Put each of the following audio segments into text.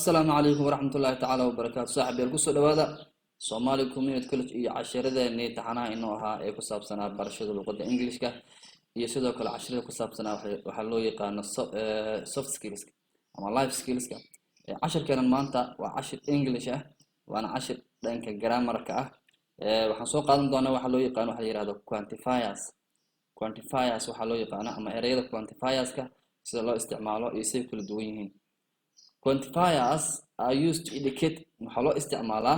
Asalaamu calaykum waraxmatullaahi tacaala wabarakaatu. Saaxiibyaal, kusoo dhawaada Somali Community College iyo cashiradeenii taxanaha inoo ahaa ee ku saabsanaa barashada luqadda Englishka iyo sidoo kale cashirada ku saabsanaa waxaa loo yaqaano soft skillska ama life skillska. Cashirkeenan maanta waa cashir English ah, waana cashir dhanka grammarka ah. Waxaan soo qaadan doonaa waxaa loo yaqaano, waxa la yihahdo quantifiers. Quantifiers waxaa loo yaqaano ama ereyada quantifierska, sida loo isticmaalo iyo siday kala duwan yihiin. Quantifiers are used to indicate, waxaa loo isticmaalaa,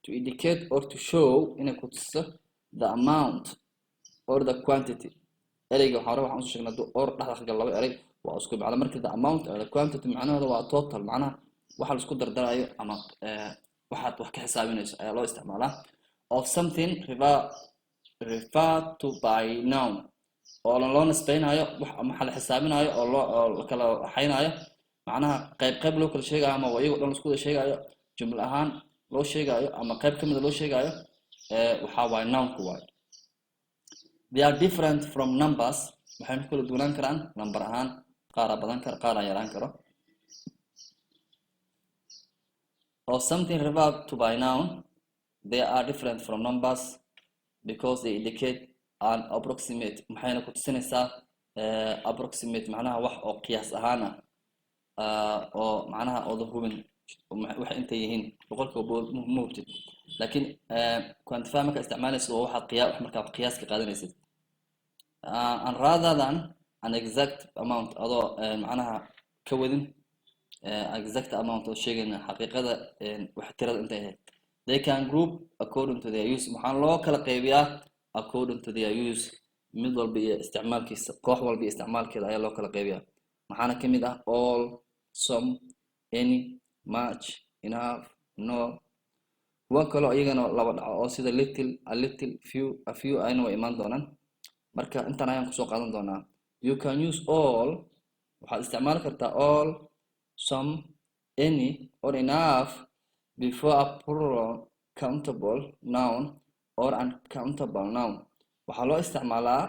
to indicate or to show, inay ku tusiso, the amount or the quantity. Ereyga waxaa hore waxaan usoo sheegnay, hadduu or dhexda ka galo laba erey waa isku macno. Marka the amount or the quantity macnahooda waa total, macnaha waxa la isku dardarayo ama waxaad wax ka xisaabinayso ayaa loo isticmaalaa, of something referred to by noun, oo loo nisbeynayo wax ama waxa la xisaabinayo oo la kala waxaynayo, macnaha qayb qayb loo kala sheegayo ama iyagoo dhan isku wada sheegayo, jumla ahaan loo sheegayo ama qayb kamida loo sheegayo, waxaa waaye nounku waaye. They are different from numbers, waxayna ku kala duwanaan karaan number ahaan, qaaraa badan kara, qaaraa yaraan karo. Of something referred to by noun, they are different from numbers because they indicate an approximate, maxayna ku tusinaysaa approximate, macnaha wax oo qiyaas ahaan ah, oo macnaha ooda hubin waxa intay yihiin 100% ma hubtid. Laakiin quantifier markaa isticmaalaysid waa waxaad wax markaa qiyaas ka qaadanaysid, and rather than an exact amount, adoo macnaha ka wadin exact amount oo sheegayna xaqiiqada wax tirada intay ahayd. They can group according to their use, waxaan loo kala qaybiyaa according to their use, mid walba iyo isticmaalkiisa, koox walba iyo isticmaalkeeda ayaa loo kala qaybiyaa. Maxaana kamid ah all, some, any, much, enough, no. Kuwo kaloo iyagana laba dhaco oo sida little, a little, few, a few ayna way imaan doonaan. Marka intan ayaan kusoo qaadan doonaa. You can use all, waxaad isticmaali kartaa all, some, any or enough before a plural countable noun or uncountable noun. Waxaa loo isticmaalaa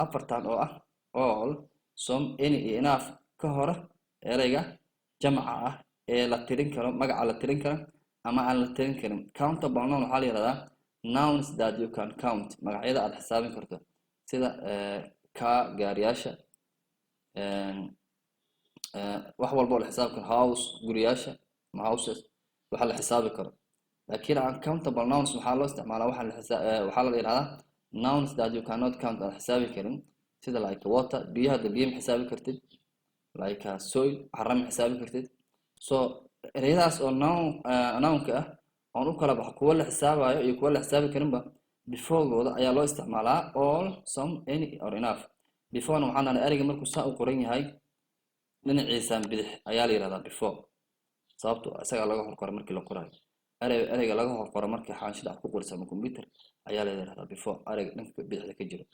afartan oo ah all, some, any iyo enough ka hore ereyga jamca ah ee la tirin karo, magaca la tirin karo ama aan la tirin karin. Countable noun waxaa la yihahdaa nouns that you can count, magacyada aad xisaabin karto, sida car, gaariyaasha, wax walba oo la xisaabi karo, house, guriyaasha ama houses, waxa la xisaabi karo. Laakiin uncountable nouns waxaa loo isticmaalaa, waxaa la yihahdaa nouns that you cannot count, aad xisaabi karin, sida like water, biyaha. Hadda biyo ma xisaabi kartid, like soil, carra ma xisaabi kartid. So ereyadaas oo nounka ah oon u kala baxo kuwa la xisaabayo iyo kuwa la xisaabi karinba, beforegooda ayaa loo isticmaalaa all, some, any or enough. Beforena waxaan dhahnay ereyga markuu saa u qoran yahay dhinaciisan bidix ayaa la yihahdaa before, sababto isagaa laga horqoro markii la qorayo. Ereyga laga horqoro markii xaanshida aad ku qorayso ama computer ayaa la yihahdaa before, ereyga dhanka bidixda ka jiro.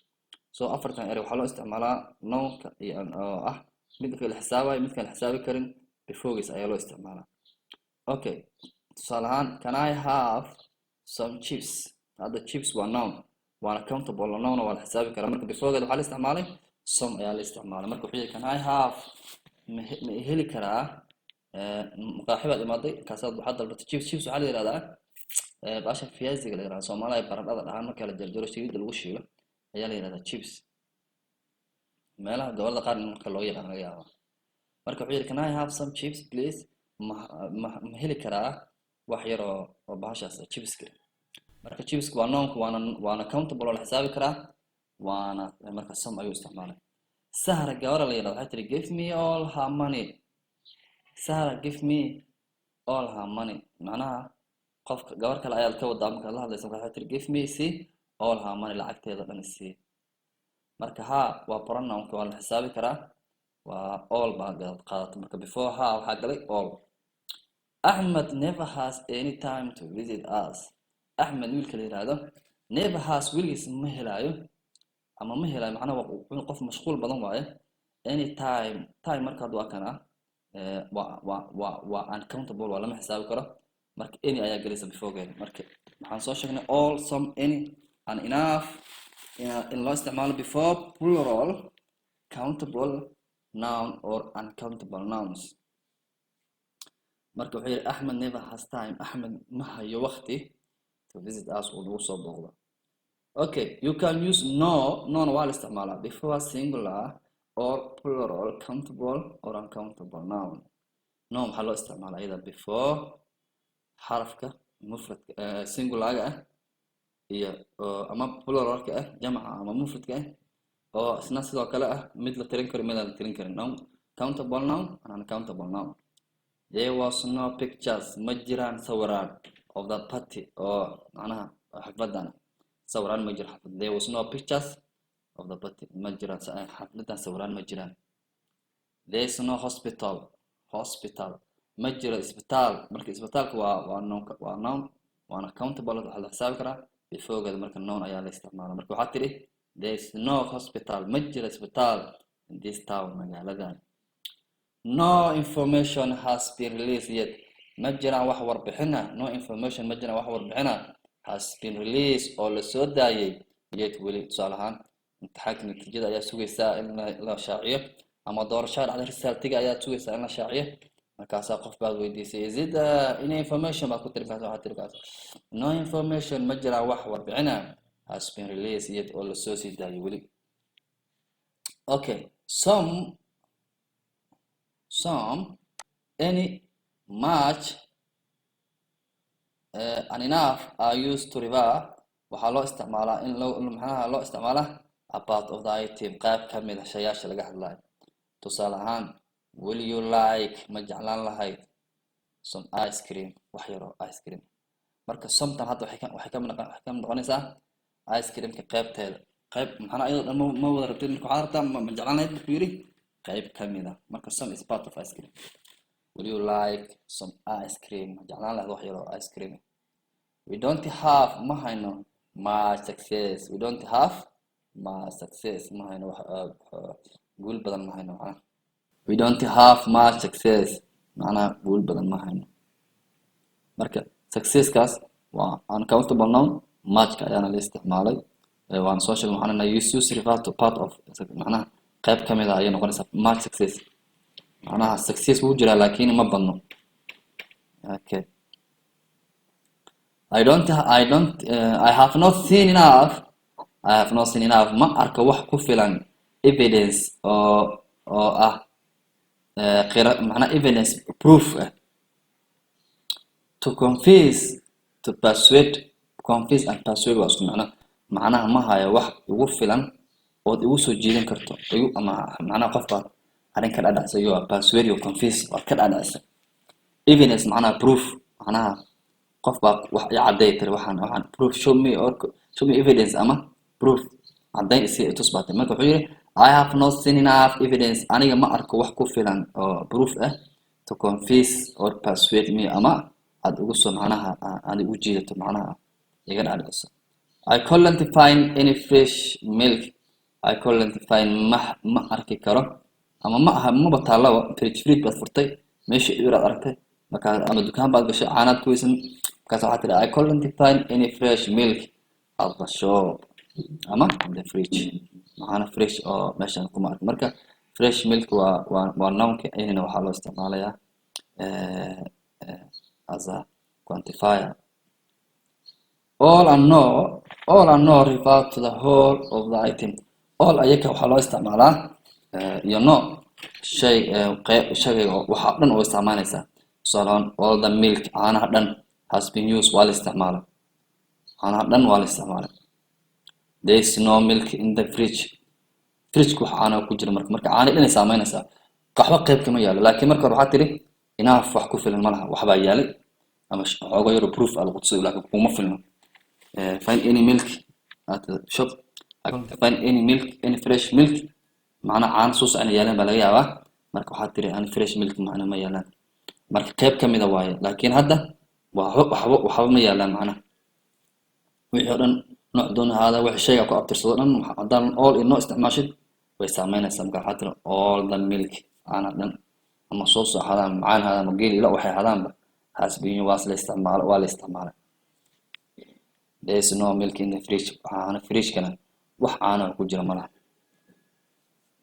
So afartan erey waxaa loo isticmaalaa nounka iyo oo ah midka la xisaabayo, midkaan la xisaabi karin beforegiis ayaa loo isticmaalaa. Okay, tusaale ahaan, "Can I have some chips?" Hadda chips waa noun, waana countable noun, waa la xisaabi karaa. Marka beforegeed waxaa la isticmaalay some ayaa la isticmaalay. Marka wuxuu yihi, "Can I have," ma heli karaa? Maqaaxi baad imaaday, kaasaad waxaad dalbatay chips. Chips waxaa la yihahdaa baasha fiyaziga la yihahda, Soomaaliya ay baradhada dhahaan, marka la jarjaro saliidda lagu shiilo ayaa la yihahdaa chips. Meelaha gobolada qaar in marka loo yaqaan laga yaaba. Marka wuxuu yihi, "Can I have some chips, please?" Ma heli karaa wax yar oo bahashaas chipska? Marka chipska waa nounka, waana countable oo la xisaabi karaa, waana marka some ayuu isticmaalay. Sahra, gabadha la yidhahdo, waxay tiri, "Give me all her money." Sahra give me all her money, macnaha qofka gabar kale ayaad ka wadaa markaad la hadlaysa. Marka waxay tiri, "Give me," see, "all her money," lacagteeda dhan isii. Marka her waa pronounka, waa la xisaabi karaa, waa all baa qaadata. Marka before her waxaa galay all. Ahmed never has any time to visit us. Axmed wiilka la yihahdo never has, weligiis ma helaayo ama ma helayo, macnaha waa qof mashquul badan waaye. Any time, time markaad waa kana waa uncountable, waa lama xisaabi karo. Marka any ayaa gelaysa beforegeeda. Marka waxaan soo sheegnay all, some, any and enough in loo isticmaalo before plural countable noun or uncountable nouns. Marka wuxuu yidhi, "Axmed never has time," Axmed ma hayo waqti, "to visit us," uu nagu soo booqdo. Okay, you can use no. Nona waa la isticmaalaa before singular or plural, countable or uncountable noun. No maxaa loo isticmaalaa iyada? Before xarafka mufradka, singularga ah iyo ama pluralka ah, jamca ama mufradka ah, oo isna sidoo kale ah mid la tirin karo, mid aan la tirin karin, noun, countable noun and uncountable noun. There was no pictures, ma jiraan sawiraan, of the party, oo macnaha xafladan sawiraan ma jiro xaflad. There was no pictures of the party, ma jiraan xafladan sawiraan ma jiraan. There is no hospital, hospital, ma jiro isbitaal. Marka isbitaalka waa noun, waa noun, waana countable, waxaa la xisaabi karaa. Beforegeeda marka no ayaa la isticmaala. Marka waxaa tidhi, "There is no hospital," ma jiro isbitaal, "in this town," magaaladan. No information has been released yet, ma jiraan wax warbixina. No information, ma jiraan wax warbixina, has been released, oo la soo daayay, yet, weli. Tusaale ahaan, imtixaanka natiijada ayaa sugaysaa in la shaaciyo, ama doorashada dhacday resultiga ayaa sugaysaa in la shaaciyo. Markaasaa qof baad weydiisay, "Is it any information?" baad ku tiri. Markaas waxaad tiri kaas, "No information," ma jiraan wax warbixina, "has been released yet," oo lasoo sii daayay weli. Okay, some, any, much and enough are used to refer, waxaa loo isticmaalaa in loo macnaha loo isticmaalaa, a part of the item, qayb ka mid a shayaasha laga hadlayo. Tusaale ahaan, "Will you like," ma jeclaan lahayd, "some ice cream?" Wax yaroo ice cream. Marka sometan hadda waxay ka mid noqonaysaa ice creamka qaybteeda, qayb macnaha iyadoo dhan ma wada rabtid. Marka waxaad rabtaa, ma jeclaan lahayd markuu yidhi, qayb ka mid ah. Marka some is part of ice cream. "Will you like some ice cream?" Ma jeclaan lahayd wax yaroo ice cream? We don't have, ma hayno, much success. We don't have much success, ma hayno wax guul badan ma hayno macnaha. We don't have much success, macnaha guul badan ma hayno. Marka successkaas waa uncountable noun, muchka ayaana la isticmaalay. Waan soo sheegnay, waxaan nahay use refer to part of, macnaha qayb ka mid ah ayay noqonaysaa much success. Macnaha success wuu jiraa laakiin ma badno. Okay, I have not seen enough, I have not seen enough, ma arko wax ku filan, evidence, oo ah qira, macnaha evidence, proof ah, to convince, to persuade. Convince and persuade waa isku macno. Macnaha ma hayo wax igu filan ood igu soo jiidan karto igu, ama macnaha qof baad arrin ka dhadhacsay, you are persuade, you convince, waad ka dhadhacsay. Evidence macnaha proof, macnaha qof baa wax i cadday tiri, waxaan proof, show me or show me evidence, ama proof, caddayn isi tus baa tiri. Marka wuxuu yidhi, "I have not seen enough evidence," aniga ma arko wax ku filan oo proof ah, "to convince or persuade me," ama aad ugu soo macnaha aad igu jiidato, macnaha iga dhadhiciso. I couldn't find any fresh milk. I couldn't find, ma arki karo ama ma aha, maba taallaba. Fridge baad furtay, meesha ibir aad aragtay markaa, ama dukaan baad gashay, caanaad ku weysan. Markaas waxaad tidhi, "I couldn't find any fresh milk at the shop," ama the fridge, maxaana fresh oo meeshan kuma arkin. Marka fresh milk waa nounka, anyna waxaa loo isticmaalayaa as a quantifier. All and no, all and no refer to the whole of the item. All ayaka waxaa loo isticmaalaa iyo no shay qeyb shayga waxaa dhan oo isticmaalaysaa. Tusaale ahaan, all the milk, caanaha dhan, has been used, waa la isticmaalay, caanaha dhan waa la isticmaalay. There is no milk in the fridge. Fridgeka wax caanaha ku jira. Marka caani dhan ay saameynaysaa, qaxwo qayb kama yaalo. Laakiin marka hore waxaa tiri enough, wax ku filan ma laha, waxbaa yaalay ama xoogo yaro proof ah lagu tusay, laakiin kuma filno. Find any milk at the shop. I can't find any milk, any fresh milk, macnaha caano soo socona yaalaan baa laga yaabaa. Marka waxaa tiri ani fresh milk macna ma yaalaan. Marka qayb ka mida waaye, laakiin hadda waxba ma yaalaan. Macnaha wixii oo dhan nooc doon ahaada, wixii shayga ku abtirsado dhan, haddaan all iyo no isticmaashid way saameynaysaa. Marka waxaa tiri all the milk, caana dhan, ama soo ahaadaan, macaan ahaadaan, ama geel ilo waxay ahaadaanba, has been, waa la isticmaalo, waa la isticmaalay. There is no milk in the fridge, caano fridge-kana wax caano ku jira malaha.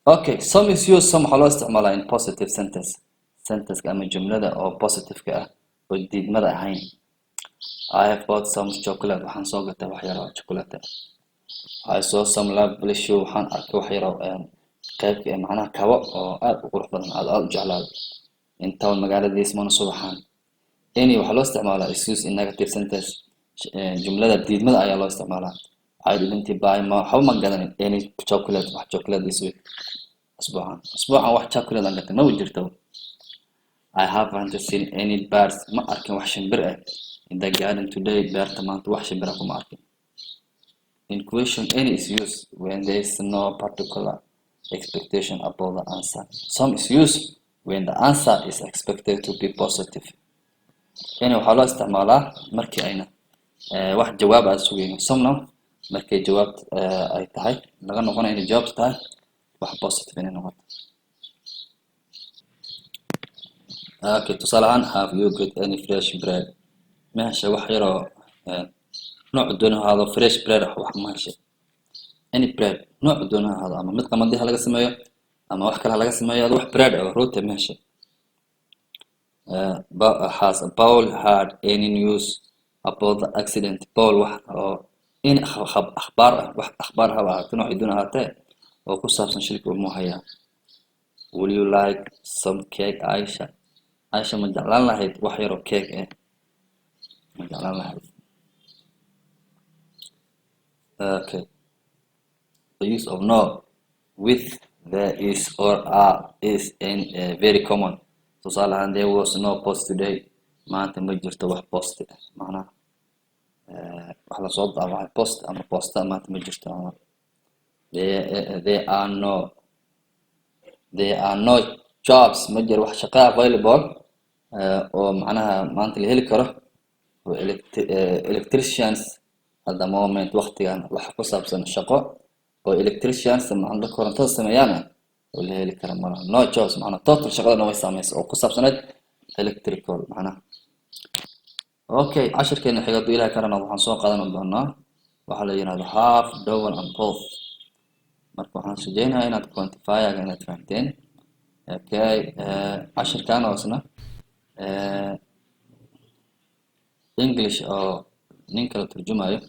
Okay, some is used, some waxaa loo isticmaalaa in positive sentence. Sentence ama jumlada oo positive-ka ah oo diidmada ahayn. I have bought some chocolate. Waxaan soo gatay wax yar oo chocolate. I saw some lovely shoe. Waxaan arkay wax yar oo qayb macnaha kabo oo aad u qurux badan, aad aad u jeclaaday. In town, magaaladiis mana subaxaan. Any waxaa loo isticmaalaa is used in negative sentence. Jumlada diidmada ayaa loo isticmaalaa. I didn't buy, ma waxba ma gadanin, any chocolate, wax chocolate, this week, asbuucan. Asbuucan wax chocolate aan gatay maba jirto. I haven't seen any birds, ma arkin wax shimbir ah, in the garden today, beerta maanta wax shimbir ah kuma arkin. In question, any is used when there is no particular expectation about the answer. Some is used when the answer is expected to be positive. Any waxaa loo isticmaalaa markii ayna wax jawaab aad sugayno. Some-na markay jawaab ay tahay laga noqonayo inay jawaabtu tahay wax positive inay noqoto. Okay, tusaale ahaan, have you got any fresh bread? Ma heshay wax yaroo noocu dooni ha ahaado, fresh bread ah wax ma heshay? Any bread, noocu dooni ha ahaado, ama mid qamadi ha laga sameeyo ama wax kale ha laga sameeyo, ado wax bread oo rooti ma heshay? Has Paul had any news about the accident? Paul wax oo in akhbaar ah, wax akhbaar haba ahaatee, noocii dooni ahaatee, oo ku saabsan shilka muu hayaa? Will you like some cake, Aisha? Aisha, ma jeclaan lahayd wax yaroo cake eh? Ma jeclaan lahayd? Okay. The use of no with there is or are is in very common. Tusaale ahaan, there was no post today. Maanta ma jirto wax post ah, macnaha wax lasoo daabacay, post ama posta maanta ma jirto. Ama there are no jobs, ma jiro wax shaqo, available, oo macnaha maanta la heli karo, for electricians at the moment, waqtigan wax ku saabsan shaqo oo electricians, macnaha korontada sameeyaan ah, oo la heli kara malaha. No jobs macnaha total shaqadana way saameysa oo ku saabsaneyd electrical macnaha. Okay, cashirkeena xiga hadduu Ilahay ka ranaado waxaan soo qaadan doonaa waxaa la yihahdo half, double and both. Marka waxaan rajeynayaa inaad quantifierga inaad fahamteen. Okay, cashirkan hoosna English oo nin kala turjumayo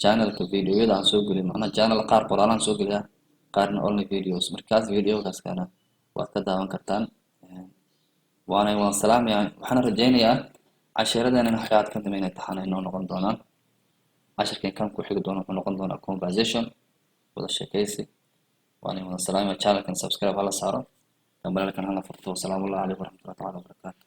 channelka videoyada aan soo geliyo, macnaha channel qaar qoraalaan soo geliyaa, qaarna only videos. Markaas videogaas kana waad ka daawan kartaan. Waana waan salaamaya, waxaana rajeynayaa cashiradeenan waxyaad ka dambe inay taxana inoo noqon doonaan. Cashirkan kan ku xigi doono wuxuu noqon doonaa conversation, wada sheekaysi. Waana wada salaamaya. Channelkan subscribe hala saaro, gambaleelkan hala furto. Wasalaamu allahu calaykum waraxmatullahi taala wabarakaatu.